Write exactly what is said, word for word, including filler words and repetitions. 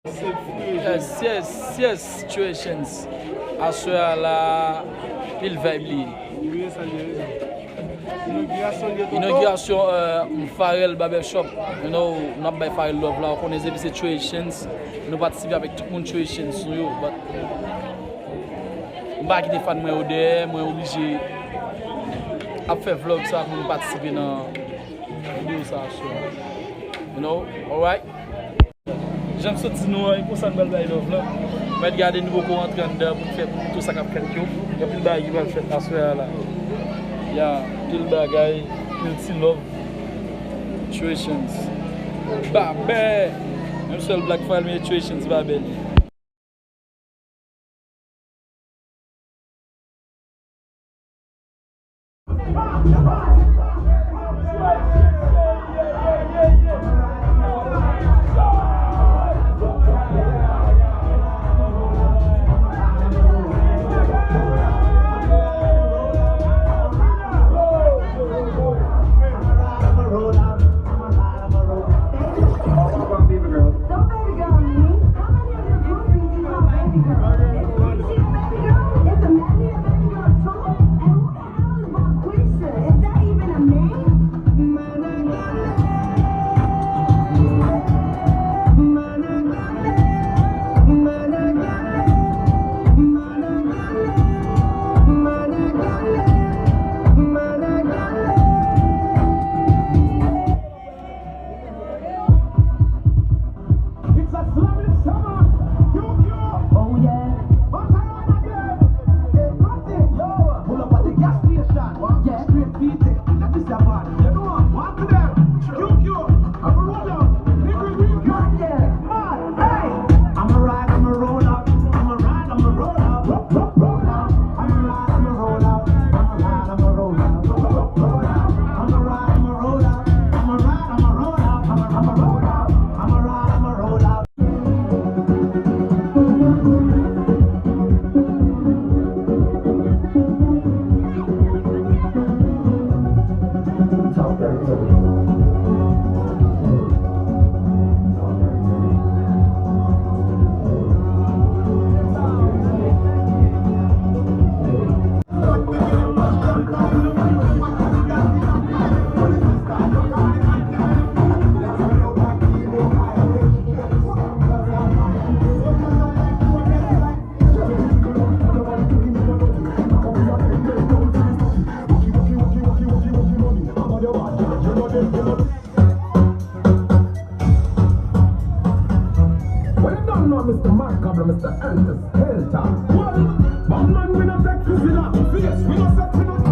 Yes, yes, yes, Situations. Aswè a la, pil vibe li ye. Wi, sa li ye. Inogirasyon li ye, tonton. Inogirasyon, euh, Pharrell Barbershop. You know, n ap bay Pharrell love la. Ou konnen depi se Situations, nou patisipe avèk tout moun Situations nou yo. But m pa kite fan mwen yo dèyè, mwen oblije ap fè vlog sa pou m patisipe nan videyo sa, so, you know, alright. Jan m sot di nou an, e konsa n pral bay love la. Mèt gade nou poko rantre anndan pou n fè tou sa k ap fèt yo. Gen anpil bagay ki pral fèt aswè a la. Ya, anpil bagay, anpil ti love. Situations. Babè! Menm sèl Black Family Situations babè li. It's a slamming summer. Yo, yo. Oh, yeah. What I want again? Hey, nothing. Yo, pull up at the gas station. Yeah. Straight feet. Let me see a bad. You know what? Walk to them. Yo, yo. I'm a roll out. Nigga, we got, yeah. Mad. Hey. I'ma ride, I'ma roll out. I'ma ride, I'ma roll out. Ro-, ro-, roll out. I'ma ride, I'ma roll out. I'ma ride, I'ma roll out. Ro-, ro-, roll out. I'ma ride, I'ma roll out. I'ma ride, I'ma roll out. I'ma, I'ma roll out. I'ma ride, I'ma roll out. Well, you don't know Mister Macabre, Mister Elvis Helter. Well, bad man, we no take prisoner. Yes, we no set prisoner.